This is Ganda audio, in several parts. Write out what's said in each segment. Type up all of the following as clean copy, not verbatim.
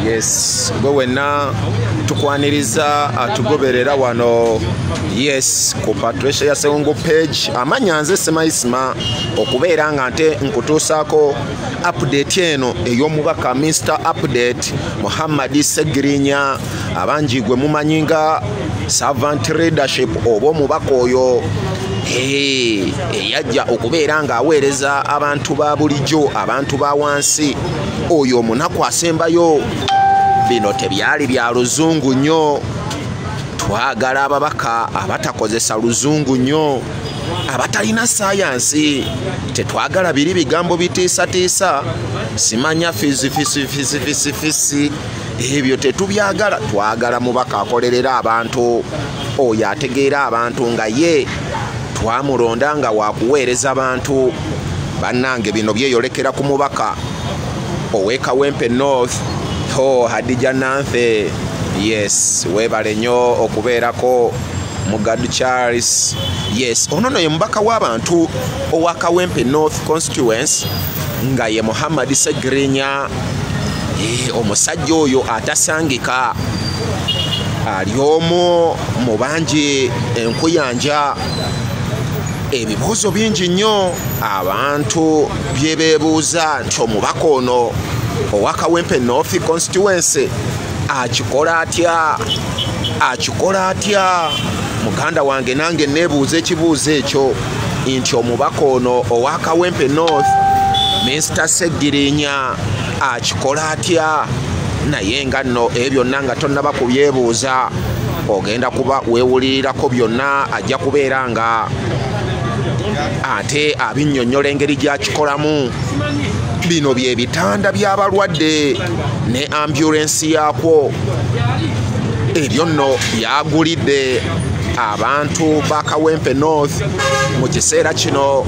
Yes, gwe wenna tukwaniriza atugoberera wano yes ku Patricia Ssewungu page. Amanya nze Simaisima okubeera nga nte nkutuusaako update eno ey'omubaka Mr Update Muhammad Ssegirinya, abangi gwe mumanyi nga servant leadership oba omubaka oyo eyajja okubeera ng'aweereza abantu ba bulijjo, abantu ba wansi. Oyo omunaku asembayo. Bino tebyali bya luzungu nnyo. Twagala ababaka abatakozesa luzungu nnyo, abatalina sayansi. Tetwagala biri bigambo bitiisatiisa, simanya fizi fizi fizi fizi fizi, ebyo tetubyagala. Twagala mubaka akolerera abantu, oyo ategeera abantu nga ye twamulonda nga wakuweereza abantu. Bannange bino byeyolekera ku mubaka ow'e Kawempe North, ho Hadija Nanthe. Yes, weebale nnyo okubeerako Mugadu Charles. Yes, ono nno ye mubaka w'abantu owa Kawempe North constituency nga ye Muhammad Ssegirinya. Omusajja oyo atasangika, ali omu mu bangi enkuyanja. Ebibuuzo bingi nnyo abantu bye beebuuza nti omubaka ono owa Kawempe North constituency akikola atya, akikola atya? Muganda wange nange neebuuza ekibuuzo ekyo nti omubaka ono owa Kawempe North Mr Ssegirinya akikola atya? Naye nga nno ebyo byonna nga tonnaba kubyebuuza, ogenda kuba weewulirirako byonna. Ajja kubeera nga ate abinnyonnyola engeri gy'akikolamu. Bino bye bitanda by'abalwadde ne ambulensi yaakwo. Ebyo nno byagulidde abantu ba Kawempe North mu kiseera kino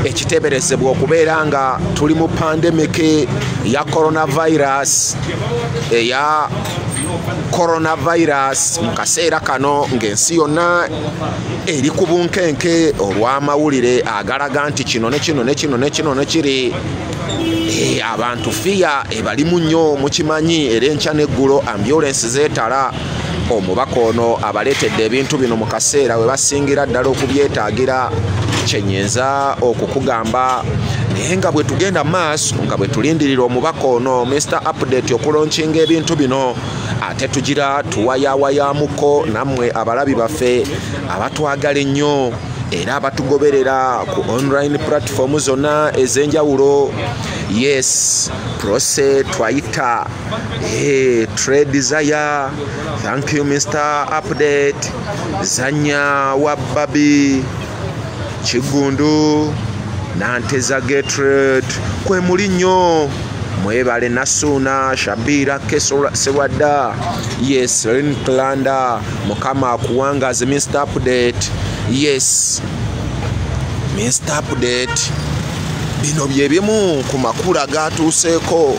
ekiteeberezebwa okubeera nga tuli mu pandemic ya coronavirus, eya coronavirus mu kaseera kano ng'ensi yonna eri ku bunkenke olw'amawulire agalaga nti kino ne kino ne kino ne kino ne kiri. Abantu fiya ebalimu nnyo mukimanyi, era enkya n'eggulo ambulensi zeetala. Omubaka ono abaleetedde ebintu bino mu kaseera we basingira ddala okubyetaagira. Kyenyinza okukugamba, naye nga bwe tugenda maaso nga bwe tulindirira omubaka ono Mr Update okulonkinga ebintu bino, ate tugira tuwayawayaamuko nammwe abalabi baffe abatwagala ennyo era abatugoberera ku online platform zonna ez'enjawulo. Yes, Prose Twayita, hey, Trade Desire, thank you Mr Update, Zanya Wababi, Kigundu, Nanteza Gertrude, kwe muli nnyo. Mwebale Nasuna, Shabira Kesewadda, yes, Linklanda, Mukama akuwangaze Mr Update. Yes, Mr Update, bino bye bimu ku makulu agatuuseeko.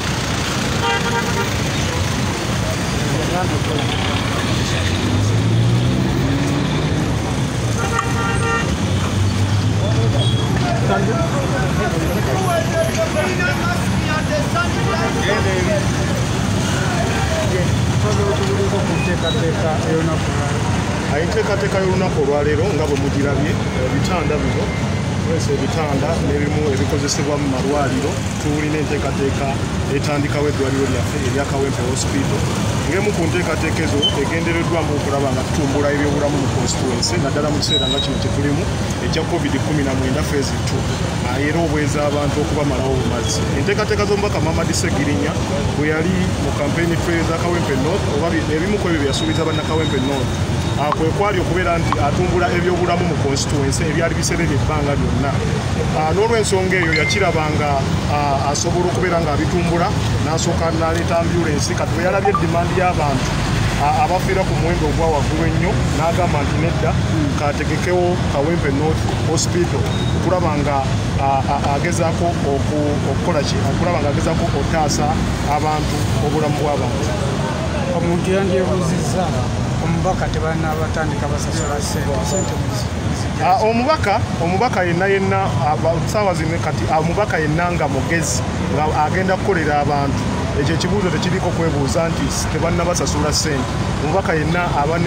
Enteekateeka y'olunaku olwaleero nga bwe mugirabye, ebitanda bino twese ebitanda n'ebimu ebikozesebwa mu malwaliro. Tulina enteekateeka etandikawo eddwaliro lyaffe erya Kawempe Hospital. Ng'emu ku nteekateeka ezo egendereddwamu okulaba nga tutumbula ebyobulamu mu constituency, naddala mu kiseera nga kino kye tulimu ekya COVID-19 phase 2, era obweza abantu okubamalawo obumazi. Enteekateeka z'omubaka Muhammad Ssegirinya bwe yali mu campaign trail za Kawempe North, oba ebimu ku ebyo bye yasuubiza bannakawempe North, kwe kwali okubeera nti atumbula ebyobulamu mu constituency ebyali biserebye ebbanga lyonna. N'olw'ensonga eyo yakiraba nga asobola okubeera ng'abitumbula, n'asooka n'aleeta ambulensi. Kati bwe yalabye demand y'abantu abafiira ku muwendo ogwa waggulu ennyo, n'agamba nti nedda, kategekewo Kawempe North Hospital okulaba nga agezaako okukola ki, okulaba nga agezaako otaasa abantu, obulamu bw'abantu. Omuntu yandyebuuzizza omubaka tebannabatandika basasula sente. Omubaka yenna yenna saawa zino kati omubaka yenna nga mugezi nga agenda kukolera abantu, ekyo ekibuuzo tekiriko kwebuuza nti tebannabasasula ssente. Omubaka yenna aba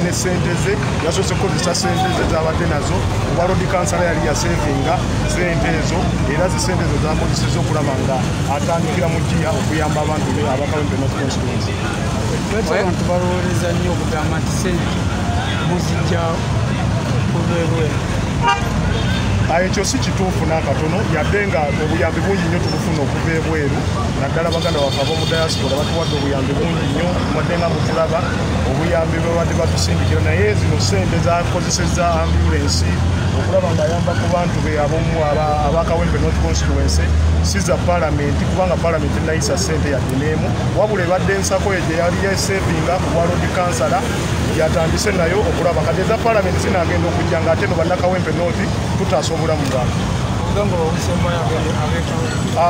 ne ssente ze, yasoose kukozesa ssente ze z'abadde nazo. Oba lodi kansala yali yasevinga ssente ezo, era zi ssente ezo zakozesezza okulaba nga atandikira mu giya okuyamba abantu be aba Kawempe North Constituency. Lwaki abantu balowooleza nnyo okugamba nti ssente muzijja kulwebweru? Ekyo si kituufu n'akatono, yadde nga obuyambi bungi nnyo tubufuna okuva ebweru, naddala baganda baffe ab'omu diaspora batuwadde obuyambi bungi nnyo, mwadde nga mutulaba obuyambi bwe babadde batusindikira, naye zino ssente zakozesezza ambulensi okulaba ng'ayamba ku bantu be aba Kawempe North Constituency, si za paalamenti, kubanga paalamenti ennayisa ssente yadde n'emu, wabula ebadde ensako ye gye yali yesevinga ku bwa lodi kansala yatandise nayo okulaba. Kati eza paalamenti zinaagenda okujja ng'ate no bannakawempe North tutaasa obulamu bwabwe.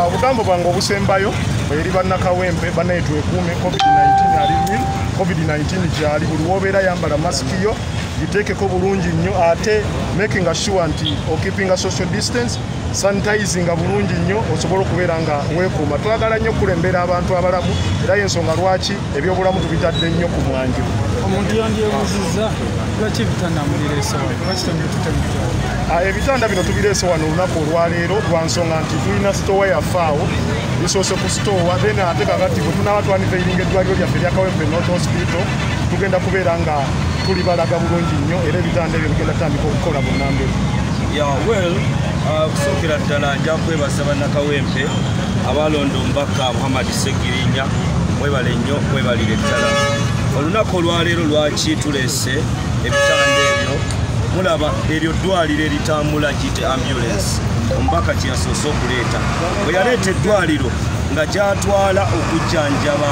Obugambo bwange obusembayo eri bannakawempe, bannaye twekuume, COVID-19 ali real, COVID-19 gyali, buli wobeera yambala masiki yo giteekeko bulungi nnyo, ate making sure nti okeepinga social distance, sanitizinga bulungi nnyo osobole okubeera nga weekuuma. Twagala nnyo okulembera abantu abalamu, era y'ensonga lwaki ebyobulamu tubitadde nnyo ku mwanjo. Omuntu yandyebuuzizza lwaki ebitanda mubireese wano, lwaki temututebitwala? Ebitanda bino tubireese wano olunaku olwaleero lwa nsonga nti tulina sitowa yaffe awo, bisoose ku sitowa, then ate kakati bwe tunaaba twaniveiringa eddwaliro lyaffe erya Kawempe North Hospital, tugenda kubeera nga tulibalaga bulungi nnyo, era ebitanda ebyo bigenda kutandika okukola bunnambiro. Yeah, well, okusookera ddala nja kwebaza bannakawempe abalonda omubaka Muhammad Ssegirinya, mwebale nnyo, mwebalire ddala. Olunaku olwaleero lwaki tuleese ebitanda ebyo? Mulaba eryo ddwaliro eritambula giyite ambulance, omubaka kye yasoose okuleeta. Bwe yaleeta eddwaliro nga gyatwala okujjanjaba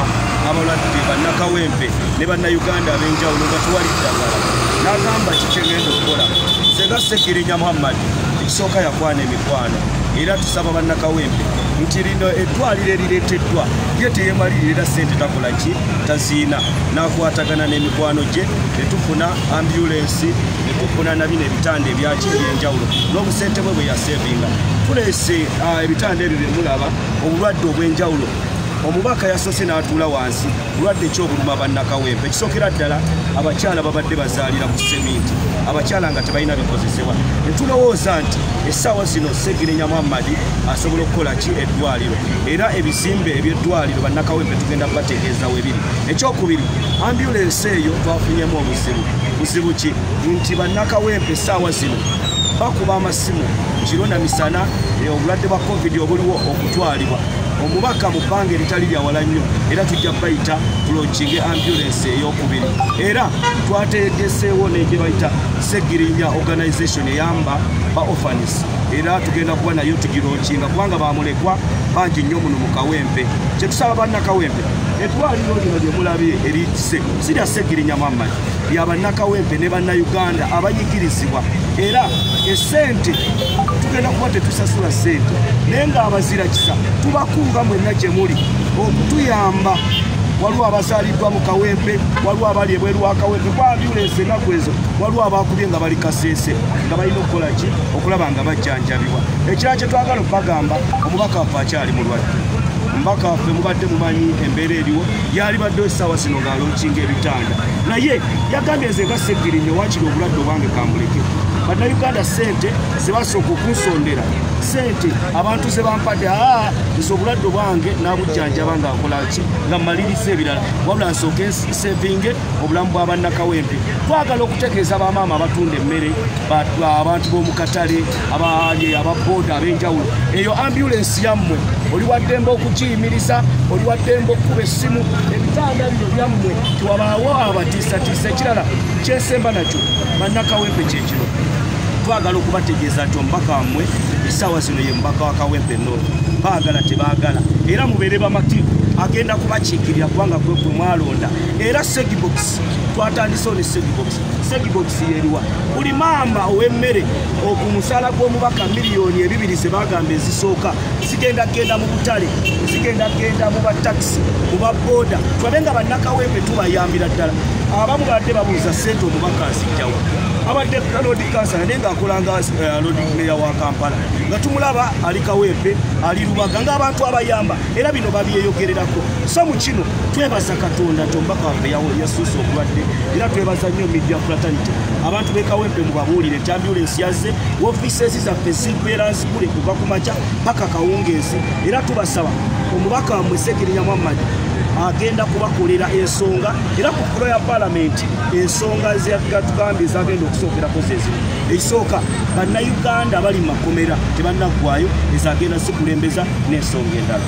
abalwadde bannakawempe ne bannayuganda ab'enjawulo nga tewali ddagala, n'agamba kikyengenda okukola nze nga Ssegirinya Muhammad. Ekisooka yakwana emikwano, era tusaba bannakawempe nti lino eddwaliro erireeteddwa ye teyemalirira, era ssente takola ki, taziina, n'akwatagana n'emikwano gye ne tufuna ambulensi, ne tufuna na bino ebitanda ebyaki ebyenjawulo n'obusente bwe bwe yasevinga. Tuleese ebitanda ebyo bye mulaba. Obulwadde obw'enjawulo omubaka yasoose n'atuula wansi, bulwadde ki obuluma bannakawempe? Ekisookera ddala, abakyala babadde bazaalira ku seminti, abakyala nga tebalina bikozesebwa, ne tulowooza nti essaawa zino Ssegirinya Muhammad asobola okukola ki, eddwaliro, era ebizimbe eby'eddwaliro bannakawempe tugenda bategeeza webiri. Ekyokubiri, ambulensi eyo twafunyemu obuzibu. Buzibu ki? Nti bannakawempe essaawa zino bakuba amasimu kiro na misana, obulwadde bwa COVID obuliwo okutwalibwa. Omubaka mu bbanga eritali lyawala nnyo era tujja bayita tulaunchinge ambulance eyokubiri, era twategeseewo negye bayita Segirinya Organization eyamba ba orphans, era tugenda kuba nayo tugilaunchinga kubanga bamulekwa bangi nnyo muno mu Kawempe. Kyetusaba bannakawempe, eddwaliro lino lye mulabye erikise si lya Segirinya Muhammad, lya bannakawempe ne bannayuganda abanyigirizibwa, era esente tugenda kuba tetusasula sente, naye ng'abazira kisa tubakunga mwenna gye muli okutuyamba. Waliwo abazaaliddwa mu Kawempe, waliwo abali ebweru wa Kawempe kwa ambulensi ennaku ezo, waliwo abakubye nga bali Kaseese nga balina okukola ki, okulaba nga bajjanjabibwa. Ekirala kye twagala okubagamba, omubaka waffe akyali mulwadde. Omubaka waffe mubadde mumanyi embeera eriwo, yali baddewo essaawa zino ng'alaunchinga ebitanda, naye yagambye nze nga Ssegirinya wakiri obulwadde obwange kambuleke. Bannayuganda ssente zebasooka okunsondera, ssente abantu ze bampadde, aa nze obulwadde obwange nabujjanjaba nga nkola ki, nga mmaliriza ebirala, wabula nsooke nsevinge obulamu bwa bannakawempe. Twagala okutegeeza bamaama abatunda emmere, abantu b'omu katale, abali ababooda ab'enjawulo, eyo ambulensi yammwe, oli waddembe okugiyimiriza, oli waddembe okukuba essimu, ebitanda bino byammwe, tewabaawo abatiisatiisa. Ekirala kyensemba nakyo bannakawempe kyekino, twagala okubategeeza nti omubaka wammwe essaawa zino ye mubaka wa Kawempe North, baagala tebaagala, era mubeere bamativu. Agenda kubakiikirira kubanga gwe gwe mwalonda. Era Segibox twatandisewo ne Segibox. Segibox yeriwa buli maama ow'emmere okumusala gw'omubaka 2 miliyoni ze bagamba ezisooka zigenda genda mu butale, zigenda genda mu batakisi, mu baboda. Tulabe nga bannakawempe tubayambira ddala. Abamu badde babuuza ssente omubaka azijjawa. Abadde lord kansala naye ng'akola nga lord mayor wa Kampala, nga tumulaba ali Kawempe, ali Lubaga, ng'abantu abayamba, era bino babyeyogererako. So mu kino twebaza Katonda nti omubaka waffe yasuuse obulwadde, era twebaza nnyo media fraternity. Abantu b'e Kawempe mubabuulire nti ambulance yazze, woofiisi zaffe zibeera nzigule kuva ku makya paka kawungeezi, era tubasaba omubaka wammwe Segirinya Muhammad agenda kubakolera ensonga. Era ku floor ya palamenti ensonga zegatugambye ezagenda okusookerako zezino. Ekisooka, bannayuganda bali mu makomera tebannaggwayo, ezagenda zikulembeza n'ensonga endala.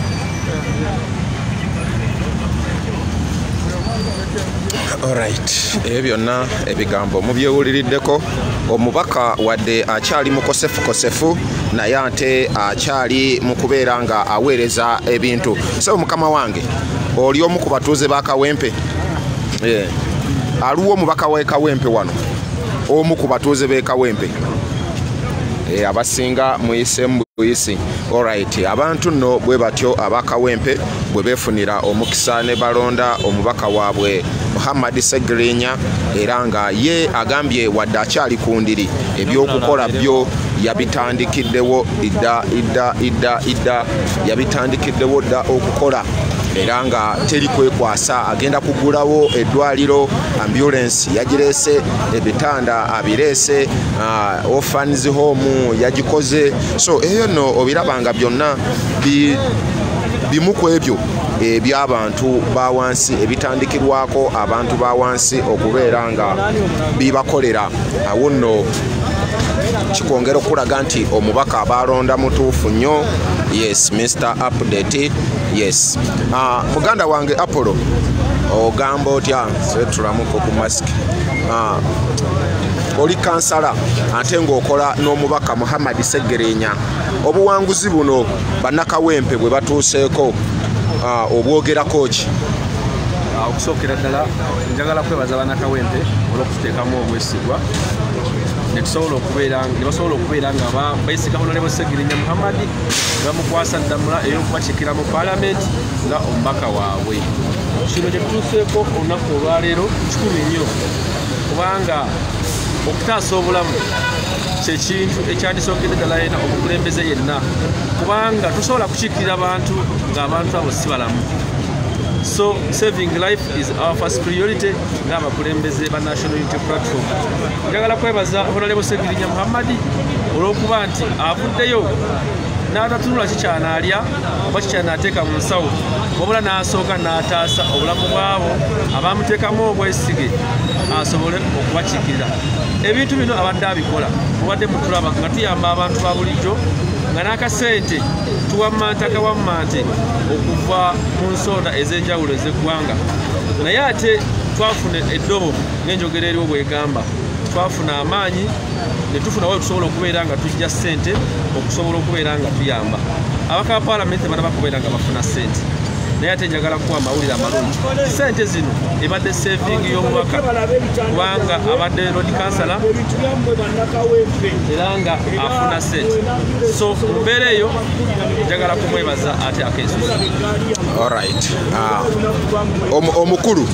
Alright, ebyo byonna ebigambo mubyewuliriddeko. Omubaka wadde akyali mukosefukosefu, naye ate akyali mu kubeera nga aweereza ebintu. So mukama wange, oli omu ku batuuze ba Kawempe? Yeah. Aliwo omubaka w'e Kawempe wano, omu ku batuuze b'e Kawempe? Abasinga muyisemu buyisi. Alright, abantu nno bwe batyo abakawempe bwe beefunira omukisa ne balonda omubaka waabwe Muhammad Segirinya, era nga ye agambye wadde akyali ku ndiri, ebyokukola byo yabitandikiddewo idda idda idda idda, yabitandikiddewo dda okukola, era nga teri kwekwasa. Agenda kugulawo eddwaliro, ambulance yagireese, ebitanda abireese, orphans home yagikoze. So eyo nno obiraba nga byonna bimu ku ebyo eby'abantu ba wansi, ebitandikirwako abantu ba wansi okubeera nga bibakolera. Awo nno kikwongera okulaga nti omubaka abalonda mutuufu nnyo. Yes, Mr Update, yes. Muganda wange Apollo, ogamba otya? Setulamuko ku mask. Oli kansala ate ng'okola n'omubaka Muhammad Seggerenya. Obuwanguzi buno bannakawempe bwe batuuseeko, obwogerako ki? Okusookera ddala njagala kwebaza bannakawempe olw'okututeekamu obwesigwa ne basobola okubeera nga beesiga Honorable Segirinya Muhammad ne bamukwasa ddamula ey'okubakiikira mu paalamenti nga omubaka waabwe. Kino kye tutuuseeko olunaku olwaleero kikulu nnyo, kubanga okutaasa obulamu kyekintu ekyandisookedde ddala yena omukulembeze yenna, kubanga tusobola kukiikirira abantu ng'abantu abo si balamu. So saving life is our first priority ng'abakulembeze ba National Unity Platform. Njagala kwebaza Honorable Segirinya Muhammadi olw'okuba nti avuddeyo n'atatunula kikyanaalya oba kikyanaateeka mu nsawo, wabula n'asooka n'ataasa obulamu bwabo abamuteekamu obwesige asobole okubakiikirira. Ebintu bino abadde abikola, mubadde mutulaba nga tuyamba abantu ba bulijjo, nga n'akasente tuwammanta kawammante okuva mu nsonda ez'enjawulo ez'eggwanga. Naye ate twafuna eddobo ng'enjogera eriwo bwegamba, twafuna amaanyi ne tufuna we tusobola okubeera nga tujja ssente okusobola okubeera nga tuyamba abaka ba paalamenti banaba kubeera nga bafuna ssente. Naye ate njagala kuwa amawulire amalungi, ssente zino ebadde saving y'omubaka, kubanga abadde lord kansala era nga afuna ssente. So mu mbeera eyo njagala kumwebaza ate akensusa. Alright. Omukulu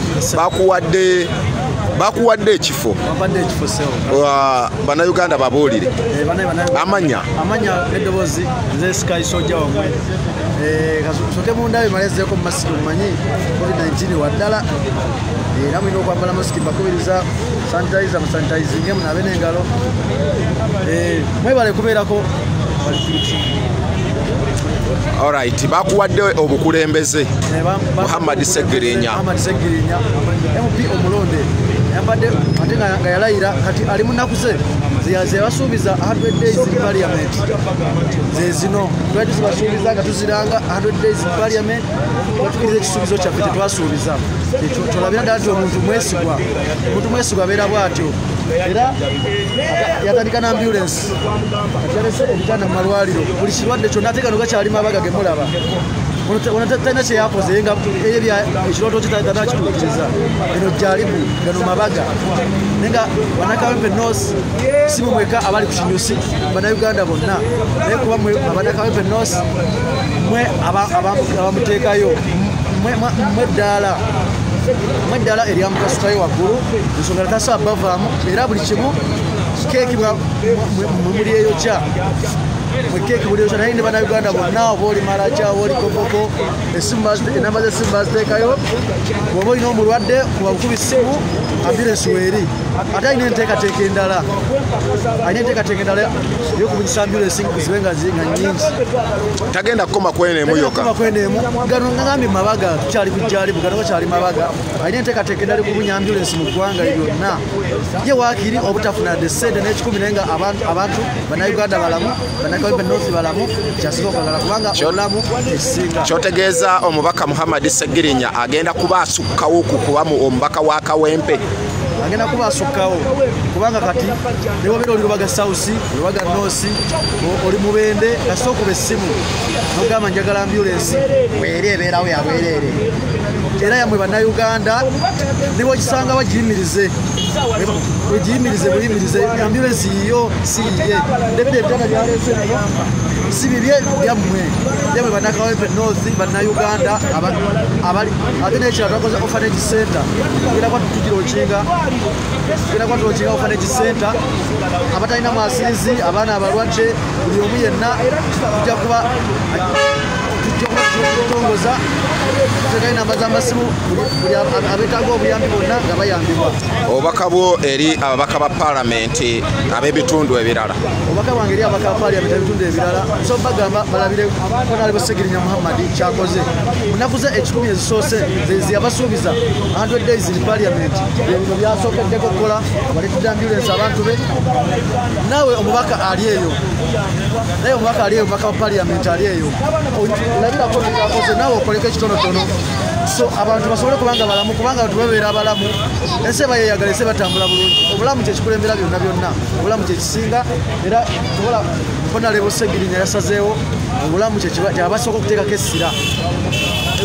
bakuwadde ekifo. Wabadde ekifo seo. Bannayuganda babuulire. Amanya. Amanya eddoboozi, nze Sky Soja wamwe. Soke mundabe malezeeko mu masiki, mumanyi COVID-19 waddala, era mulina okwambala masiki. Mbakubiriza sanitizer, musanitizinge, munaabe n'engalo. Mwebale kubeerako. Alright, bakuwadde obukulembeze. Muhammad Segirinya. Muhammad Segirinya MP omulonde yambadde ate nga yalayira, kati ali mu nnaku ze zeyabasuubiza 100 days in parliament. Ze zino twali tuzibasuubiza nga tuziranga 100 days in parliament, batukiriza ekisuubizo kyaffe tetwasuubiza. Kyolabira ddala nti omuntu mwesigwa, omuntu mwesigwa abeera bw'atyo. Era yatandika na ambulance, kati yalese ebitanda mu malwaliro, buli kirwadde kyonna, ate gano gakyalimu abaga ge mulaba. Ono talina kye yakoze nga ekirooto kye tanakituukiriza. Eno jalibu gano mabaga. Naye nga bannakawempe North si mwe mwekka abali ku kinyusi, bannayuganda bonna, naye kuba mwe abannakawempe North mwe abamuteekayo, mwe ddaala mwe eryamukasukayo waggulu, ensonga tasobola bavaamu. Era buli kimu keeki muliyeyokya, mwe keeki muliyeyokya. Naye ne bannayuganda bonna, oba oli Malacha oba oli Koboko, enamba z'essimu baziteekayo. Bw'oba olina omulwadde kuba bukubi ssimu, ambulensi weeri. Ate alina enteekateeka endala, ey'okubunyisa ambulensi zibe nga nnyingi. Tagenda kukoma kweno emu yokka. Kukoma kweno emu. Gano ngambye mabaga, tukyali ku jjalibu, gano gakyali mabaga. Alina enteekateeka endala okubunya ambulensi mu ggwanga lyonna. Ye waakiri obutafuna yadde ssente n'ekikumi, naye nga abantu bannayuganda balamu, bannakawempe North balamu, kyasinga okwagala, kubanga obulamu ekisinga. Kyotegeeza omubaka Muhammad Ssegirinya agenda kuba asukkawo ku kuba omubaka wa Kawempe. Agenda kuba asukkawo, kubanga kati ne bw'obeera oli Lubaga South, Lubaga North, oli Mubende, kasita okuba essimu n'ogamba njagala ambulensi, weeri ebeerawo ya bwereere. Era yammwe bannayuganda ne bw'ogisanga bagiyimirize, ogiyimirize buyimirize, ambulensi yiyo si yiye. Nebino ebitanda byaleese bino si bibye, byammwe, byammwe bannakawempe North, bannayuganda abali. Ate n'ekirala twakoze orphanage center, tugenda kuba tugirookinga, tugenda kuba tulookinga orphanage center, abatalina mwasirizi, abaana abalwadde, buli omu yenna tujja kuba tutongoza, tuteekayo namba z'amasimu, buli abeetaaga obuyambi bonna nga bayambibwa. Obubaka bwo eri ababaka ba paalamenti ab'ebitundu ebirala? Obubaka bwange eri ababaka ba paalamenti ab'ebitundu ebirala, so bagamba balabire Honorable Ssegirinya Muhammad kyakoze mu nnaku ze 10 ezisoose zeyabasuubiza 100 days in parliament, ebyo byasookeddeko okukola, baleetedde ambulensi abantu be. Naawe omubaka ali eyo, naye omubaka ali eyo, omubaka wa parliament ali eyo, olabirako byakoze, naawe okoleko ekitonotono, so abantu basobole kubanga balamu, kubanga abantu babeera abalamu, ensi eba yeeyagala, ensi batambula bulungi. Obulamu kyekikulembera byonna byonna, obulamu kyekisinga. Era tobola Honorable Ssegirinya yasazeewo obulamu kyabasooka okuteekako essira,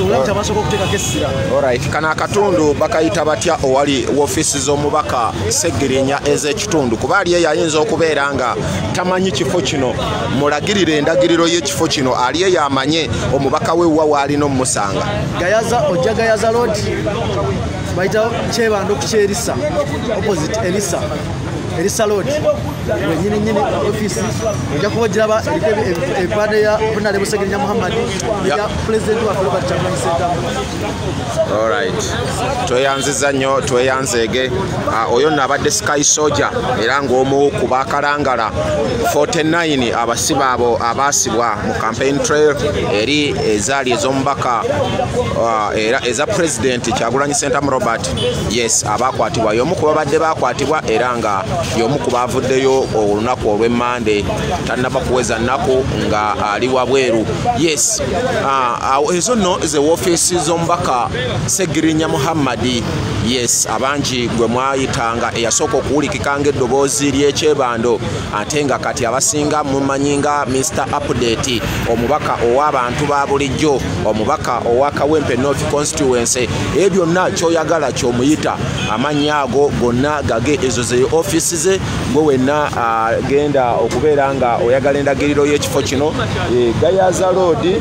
obulamu kyabasooka okuteekako essira. Alright, kano akatundu bakayita batya owali woofiisi z'omubaka Ssegirinya ez'ekitundu? Kuba ali eyo ayinza okubeera nga tamanyi kifo kino, mulagirire endagiriro y'ekifo kino, ali eyo amanye omubaka we wa waalina omumusanga. Gayaza, ojja Gayaza Road, bayitawo Kyebando ku Kyerisa, opposite Elisa, Elisa Road wenyini nyini office ojja kuba ogiraba, eriko ebipande ya Honorable Ssegirinya Muhammad ya President waffe Robert Kyagulanyi Ssentamu. Alright, tweyanziza nnyo, tweyanzeege. Oyo nno abadde Sky Soldier, era ng'omu ku bakalangala 49 abasibe abo abaasibwa mu campaign trail eri ezaali ez'omubaka era eza President Kyagulanyi Ssentamu Robert. Yes, abakwatibwa, y'omu ku babadde bakwatibwa, era nga y'omu ku baavuddeyo olunaku olw'emmande, tannaba kuweza nnaku nga ali wabweru. Yes, ezo nno ze woofiisi z'omubaka Ssegirinya Muhammad. Yes, abangi gwe mwayitanga eyasooka okuwulikika ng'eddoboozi ly'ekyebando, ate nga kati abasinga mumanyi nga Mr Update, omubaka ow'abantu ba bulijjo, omubaka owa Kawempe North Constituency. Ebyo byonna ky'oyagala ky'omuyita, amannya ago gonna gage. Ezo ze ofiisi ze. Gwe wenna agenda okubeera nga oyagala endagiriro y'ekifo kino, Gayaza Road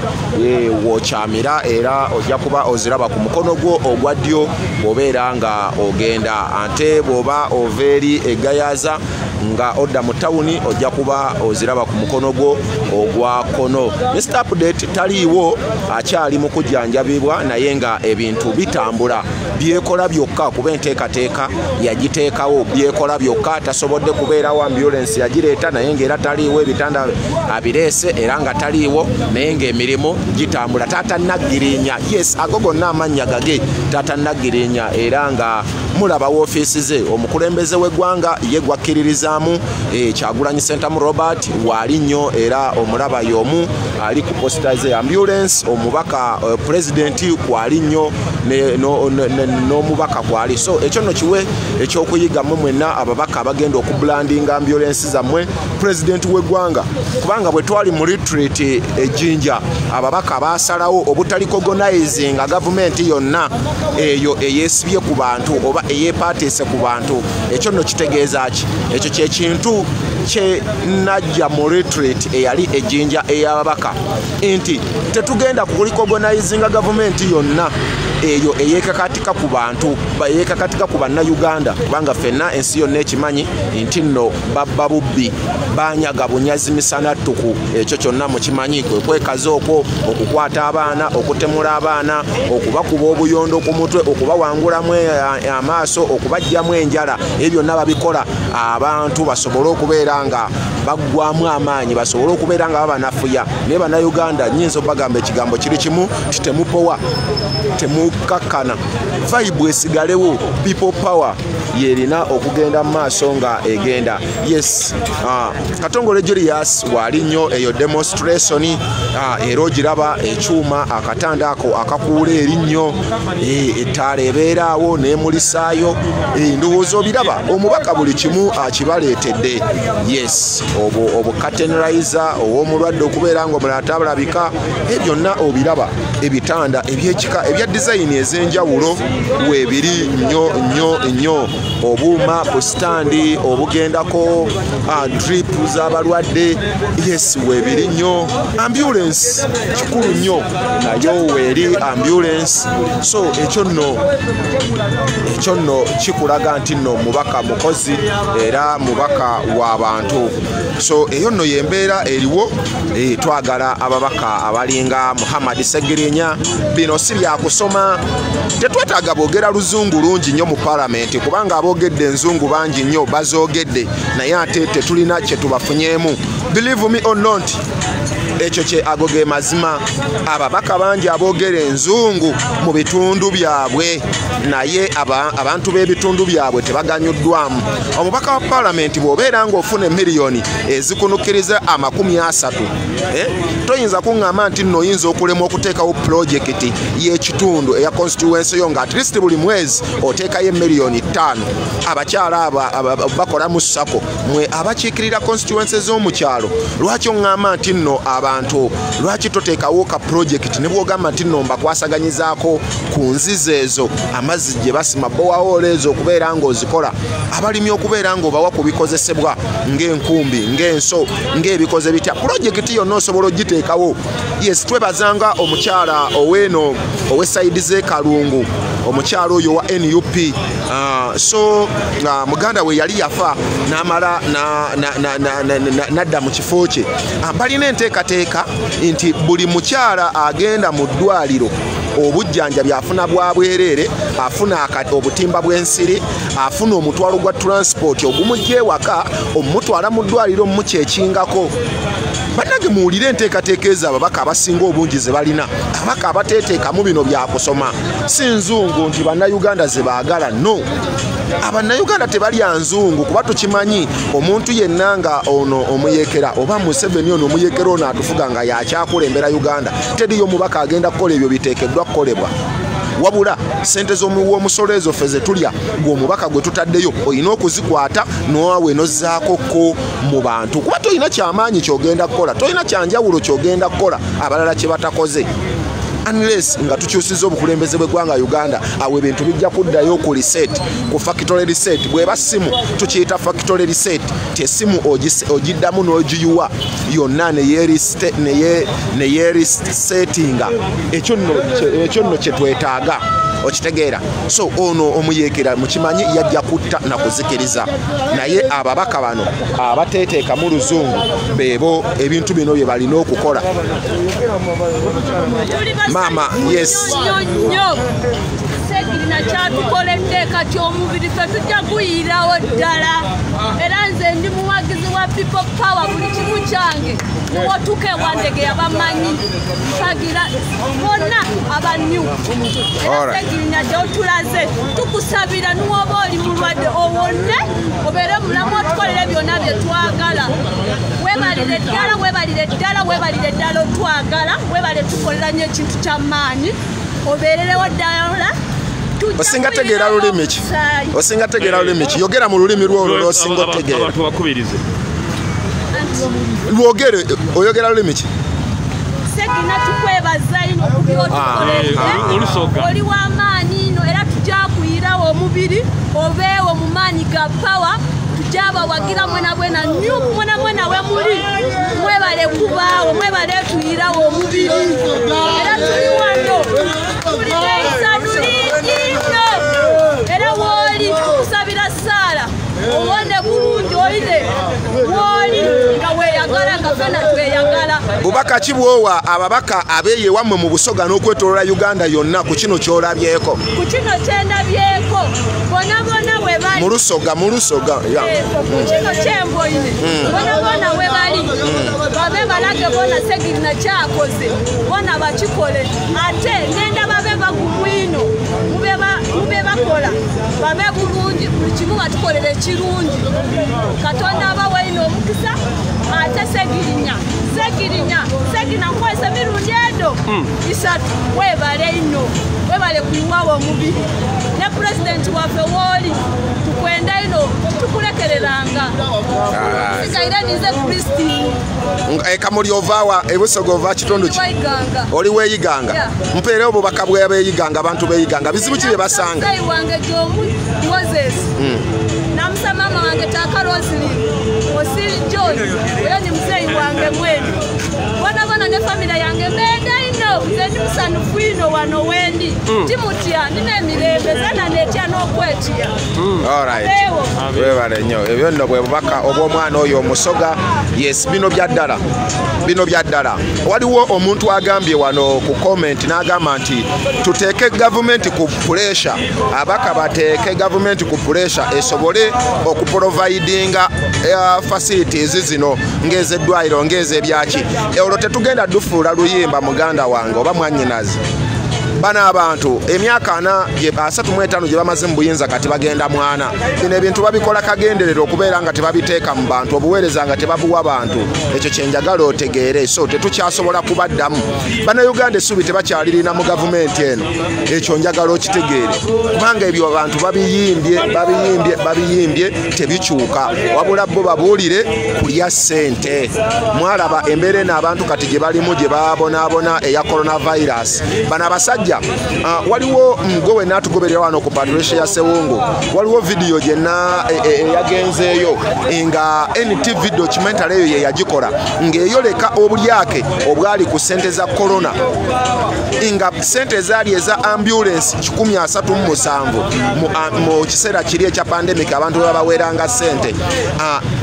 wokyamira, era ojja kuba oziraba ku mukono gwo ogwa ddyo bw'obeera nga ogenda. Ate bw'oba ova eri e Gayaza nga odda mu tawuni, ojja kuba oziraba ku mukono gwo ogwa kkono. Mr Update taliiwo, akyali mu kujjanjabibwa, naye nga ebintu bitambula byekola byokka, kuba enteekateeka yagiteekawo byekola byokka. Tasobodde kubeerawo, ambulensi yagireeta naye ng'era taliiwo, ebitanda abireese era nga taliiwo, naye ng'emirimu gitambula. Taata Naggirinya, yes, ago gonna amannya gage, Taata Naggirinya, era nga Mulaba woofiisi ze, omukulembeze w'eggwanga ye gwakkiririzaamu, Kyagulanyi Ssentamu Robert waali nnyo, era omulaba y'omu ali ku poster ze. Ambulance, omubaka pulezidenti kwali nnyo, n'omubaka kwali. So ekyo nno kiwe ekyokuyigamu mwenna ababaka abagenda okubrandinga ambulance zammwe pulezidenti w'eggwanga, kubanga bwe twali mu retreat ejjinja, ababaka baasalawo obutarecognizinga gavumenti yonna eyo eyeesibye ku bantu oba eyeepaatiise ku bantu. Ekyo nno kitegeeza ki? Ekyo kyekintu kye najja mu retreat eyali ejjinja ey'ababaka, nti tetugenda kurecognizinga gavumenti yonna eyo eyeekakatika ku bantu, eyeekakatika ku bannayuganda, kubanga ffenna ensi yonna ekimanyi nti nno babba bubbi, banyaga bunyazi misana ttuku. Ekyo kyonna mukimanyi, kwe kwekaza okwo, okukwata abaana, okutemula abaana, okubakuba obuyondo ku mutwe, okubawangulamu amaaso, okubaggyamu enjala. Ebyo byonna babikola abantu basobole okubeera nga baggwamu amaanyi, basobole okubeera nga babanafuya. Naye bannayuganda, nnyinza obagamba ekigambo kiri kimu, ti temupowa, temukakkana, vibe esigalewo. People power yerina okugenda mu maaso nga egenda. Yes, Katongole Julius waali nnyo eyo demonstration, era ogiraba ekyuma, akatanda ako akakuula erinnyo, ettaala ebeeraawo n'emulisaayo. Ndowooza obiraba, omubaka buli kimu akibaleetedde. Yes, obwo obukatenerizer ow'omulwadde okubeera nga omulala tabalabika, ebyo byonna obiraba. Ebitanda ebyekika ebya dizayini ez'enjawulo weebiri nnyo nnyo nnyo, obuuma bu stand obugendako drip z'abalwadde, yes, weebiri nnyo. Ambulance kikulu nnyo, nayo weeri ambulance. So ekyo nno kikulaga nti nno mubaka mukozi era mubaka w'abantu. So eyo nno yembeera eriwo. Twagala ababaka abalinga Muhammad Segirinya. Bino si byakusoma, tetwetaaga boogera luzungu lungi nnyo mu palamenti, kubanga aboogedde enzungu bangi nnyo bazoogedde, naye ate tetulina kye tubafunyeemu. Believe me or not, ekyo kye ago ge mazima. Ababaka bangi aboogera enzungu mu bitundu byabwe, naye abantu b'ebitundu byabwe tebaganyuddwamu. Omubaka wa palamenti bw'obeera ng'ofuna emiliyoni ezikunukiriza 30, toyinza kuŋŋamba nti nno oyinza okulemwa okuteekawo pulojekiti y'ekitundu eya constituency yo, nga at least buli mwezi oteekayo emiliyoni 5. Abakyala abo bakola mu SACCO, mwe abakiikirira constituency z'omukyalo, lwaki oŋŋamba nti nno abantu, lwaki toteekawo ka pulojekiti ne bwogamba nti nno mbakwasaganyizaako ku nzizi ezo amazzi gye basima, borehole ezo okubeera ng'ozikola, abalimi okubeera ng'obawa ku bikozesebwa ng'enkumbi, ng'enso, ng'ebikoze bitya, pulojekiti yonna osobola ogiteekawo. Yes, twebazanga omukyala oweeno ow'e side z'e Kalungu, omukyala oyo wa NUP. So muganda we yali yafa, n'amala nadda mu kifo kye. Balina enteekateeka nti buli mukyala agenda mu ddwaliro obujjanjabi afuna bwa bwereere, afuna obutimba bw'ensiri, afuna omutwalo gwa transport ogumujja ewaka omutwala mu ddwaliro mumukyekingako. Bannange, muwulire enteekateeka ezo ababaka abasinga obungi ze balina, ababaka abateeteekamu bino byakusoma. Si nzungu nti bannayuganda ze baagala, no, abannayuganda tebalya nzungu, kuba tukimanyi omuntu yenna nga ono omuyekera oba Museveni ono omuyekera ono atufuga nga yakyakulembera Uganda, teriyo mubaka agenda kukola ebyo biteekeddwa kukolebwa. Wabula sente z'omuwomusolo ezo ffe ze tulya, gwe omubaka gwe tutaddeyo olina okuzikwata nowawe nozzaako ko mu bantu, kuba tolina kyamaanyi kyogenda kukola, tolina kyanjawulo kyogenda kukola abalala kye batakoze, unless nga tukyusiza obukulembeze bw'eggwanga Uganda. Awo ebintu bijja kuddayo ku reset, ku factory reset. Bweba simu tukiyita factory reset, ti essimu ogiddamu n'ogiyuwa yonna neyeresetinga. Ekyo nno kyetwetaaga, okitegeera? So ono omuyeekera mukimanyi yajja kutta na kuzikiriza, naye ababaka bano abateeteekamu luzungu beebo ebintu bino bye balina okukola. Maama, yes. Nnyo Segirina kyatukoledde, kati omubiri ffe tujja guyirawo ddala, era nze Nze ndi muwagizi wa People Power buli kimu kyange. Niwotuuka ewandegeya bamanyi mpagira bonna aba NUP. Era Ssegirinya gy'otulaze tukusabira niwoba oli mulwadde owone obeere mulamu otukolere byonna bye twagala. Weebalire ddala, weebalire ddala, weebalire ddala otwagala, weebale tukolera nnyo ekintu ky'amaanyi, obeererewo ddala. Osinga tegeera lulimi ki? Osinga tegeera lulimi ki? Yogera mu lulimi lwo olwo lw'osinga otegeera. Abantu bakubirize. Lwogere, oyogera lulimi ki? Ssegirinya tukwebaza ino ku by'otukoledde. Oli w'amaanyi ino era tujja kuyirawo omubiri obeewo mu maanyi ga power. Tujja bawagira mwena bwena NUP mwena mwena we muli. Mwebale kubaawo, mwebale tuyirawo omubiri. Era tuli wano, tulina essanyu lingi nnyo. Era w'oli tukusabira ssaala owone bulungi oline w'oli nga weeyagala nga ffenna tweyagala. Bubaka ki bw'owa ababaka abeeyo ewammwe mu Busoga n'okwetooloola Uganda yonna ku kino ky'olabyeko? Ku kino kyendabyeko bonna bonna we bali. Mu Lusoga, mu Lusoga. Ku kino kyemboine bonna bonna we bali. Babe balage bona Ssegirinya kyakoze bona bakikole ate nenda babe bagumu ino mube bakola babe bulungi buli kimu batukolere ekirungi. Katonda abawe ino omukisa ate Ssegirinya Ssegirinya Ssegirinya nkwesa emirundi edo 3 weebale ino weebale kuyiwawo omubiri ne pulezidenti waffe wooli tukwenda ino tukulekereranga. Sigaire nize Christine. Kamuli ovaawa ebusoga ova kitundu ki? Oli weeyiganga. Mpeere obubaka bw'abeeyiganga abantu beeyiganga bizibu ki bye basanga? Muzeeyi wange gy'omu Moses. Namusa maama wange Taaka Roselyn Osiri John oyo ni muzeeyi wange mwenu. Bona bona ne famire yange mbenda ino nze ndi musanufu ino wano wendi. Timutya nina emirembe zana netya n'okwetya. Alright. Weebale nnyo. Ebyo nno bwe bubaka obw'omwana oyo omusoga. Yes, bino bya ddala. Bino bya ddala. Waliwo omuntu agambye wano ku comment n'agamba nti tuteeke gavumenti ku pressure, abaka bateeke gavumenti ku pressure esobole okuprovidinga facilities zino ng'ezeddwaliro ng'ezebyaki. Olwo tetugenda dufuula luyimba muganda wange oba mwannyinazi. Bano abantu emyaka 35 gye bamaze mu buyinza kati bagenda mwana. Bino ebintu babikola kagenderera okubeera nga tebabiteeka mu bantu, obuweereza nga tebabuwa bantu. Ekyo kye njagala otegeere. So tetukyasobola kubaddamu. Bannayuganda essuubi tebakyalirina mu gavumenti eno. Ekyo njagala okitegeere. Kubanga ebyo abantu babiyimbye, babiyimbye, babiyimbye tebikyuka. Wabula bo babuulire kulya ssente. Mwalaba embeera eno abantu kati gye balimu gye babonaabona eya coronavirus. Bano abasajja waliwo gwe wenna atugoberera wano ku Patricia Sewungu, waliwo vidiyo gyenna eyagenzeeyo nga NTV documentary eyo ye yagikola ng'eyoleka obulyake obwali ku ssente za corona, nga ssente ezaali eza ambulance 137 mu kiseera kiri ekya pandemic abantu bwe babaweeranga ssente,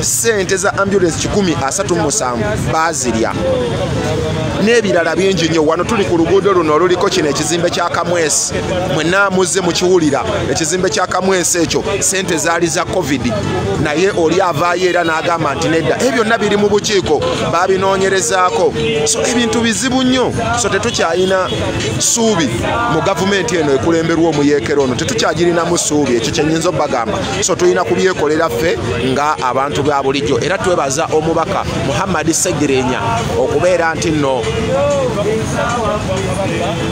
ssente za ambulance 137 baazirya n'ebirala bingi nnyo. Wano tuli ku luguudo luno oluliko kino ekizimbe kya Kamwesi, mwenna muzze mukiwulira ekizimbe kya Kamwesi ekyo ssente zaali za COVID, naye oli avaayo era n'agamba nti nedda, ebyo byonna biri mu bukiiko babinoonyerezaako. So ebintu bizibu nnyo, so tetukyalina ssuubi mu gavumenti eno ekulemberwa omuyeekera ono, tetukyagirinamu ssuubi, ekyo kye nnyinza obbagamba. So tulina kubyekolera ffe nga abantu ba bulijjo, era twebaza omubaka Muhammad Ssegirinya okubeera nti nno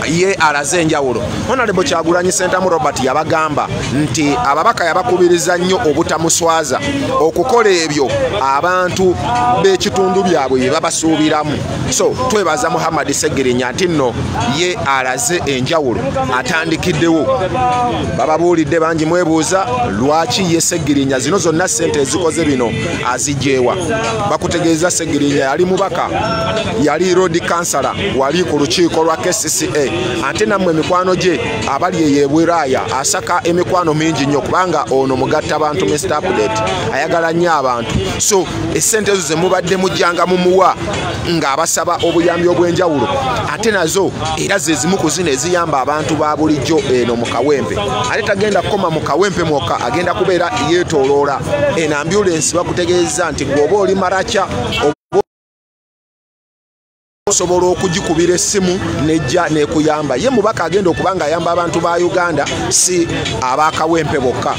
ye alaze enjawulo. Honorable Kyagulanyi Ssentamu Robert yabagamba nti ababaka yabakubiriza nnyo obutamuswaza okukola ebyo abantu b'ekitundu byabwe bye babasuubiramu. So twebaza Muhammad Ssegirinya nti nno ye alaze enjawulo, atandikiddewo. Bababuulidde bangi mwebuuza lwaki ye Ssegirinya zino zonna ssente ezikoze bino azigyewa. Bakutegeeza Ssegirinya yali mubaka, yali road councillor, wali ku lukiiko lwa KCCA, Ate nammwe emikwano gye abali eyo ebwiraaya asaka emikwano mingi nnyo, kubanga ono mugatta bantu Mr Update ayagala nnyo abantu. So essente ezo ze mubadde mujjanga mumuwa ng'abasaba obuyambi obw'enjawulo, ate nazo era ze zimu ku zino eziyamba abantu ba bulijjo eno mu Kawempe. Ate tagenda kukoma mu Kawempe mwokka, agenda kubeera yeetooloola. Eno ambulensi bakutegeeza nti bw'oba oli Maracha osobola okugikubira essimu nejja nekuyamba. Ye mubaka agenda okuba nga ayamba abantu ba Uganda, si abakawempe bokka.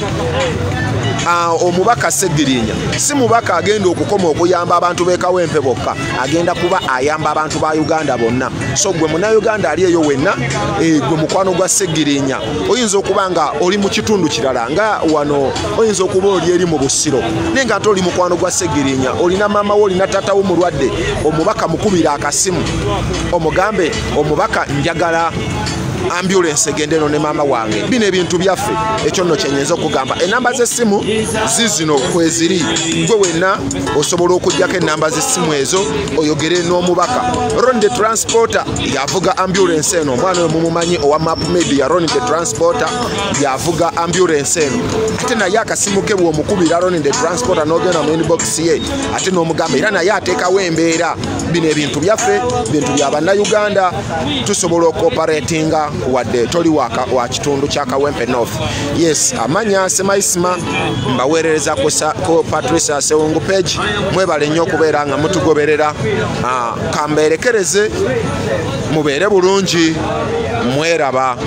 Omubaka Ssegirinya si mubaka agenda okukoma okuyamba abantu b'e Kawempe bokka, agenda kuba ayamba abantu ba Uganda bonna. So gwe munnayuganda ali eyo wenna, gwe mukwano gwa Ssegirinya, oyinza okuba nga oli mu kitundu kirala, nga wano oyinza okuba oli eri mu Busiro, naye nga ate oli mukwano gwa Ssegirinya, olina maama wo, olina taata wo mulwadde, omubaka mukubira akasimu omugambe, omubaka njagala ambulance egende eno ne maama wange. Bino ebintu byaffe, ekyo nno kyenyinza okugamba. Enamba z'essimu zizino kweziri, gwe wenna osobola okuggyako enamba z'essimu ezo oyogere n'omubaka. Ron the Transporter yavuga ambulance eno, omwana oyo mumumanyi owa Map Media. Ron the Transporter yavuga ambulance eno, ate naye akasimu ke bw'omukubira Ron the Transporter n'ogenda mu inbox ye ate n'omugamba, era naye ateekawo embeera. Bino ebintu byaffe, bintu bya bannayuganda, tusobola okuoperatinga wadde toli wa kitundu kya Kawempe North. Yes, amanya Semaisima, mbaweerereza ku Patricia Sewungu page. Mwebale nnyo okubeera nga mutugoberera. Kambeerekereze, mubeere bulungi, mweraba.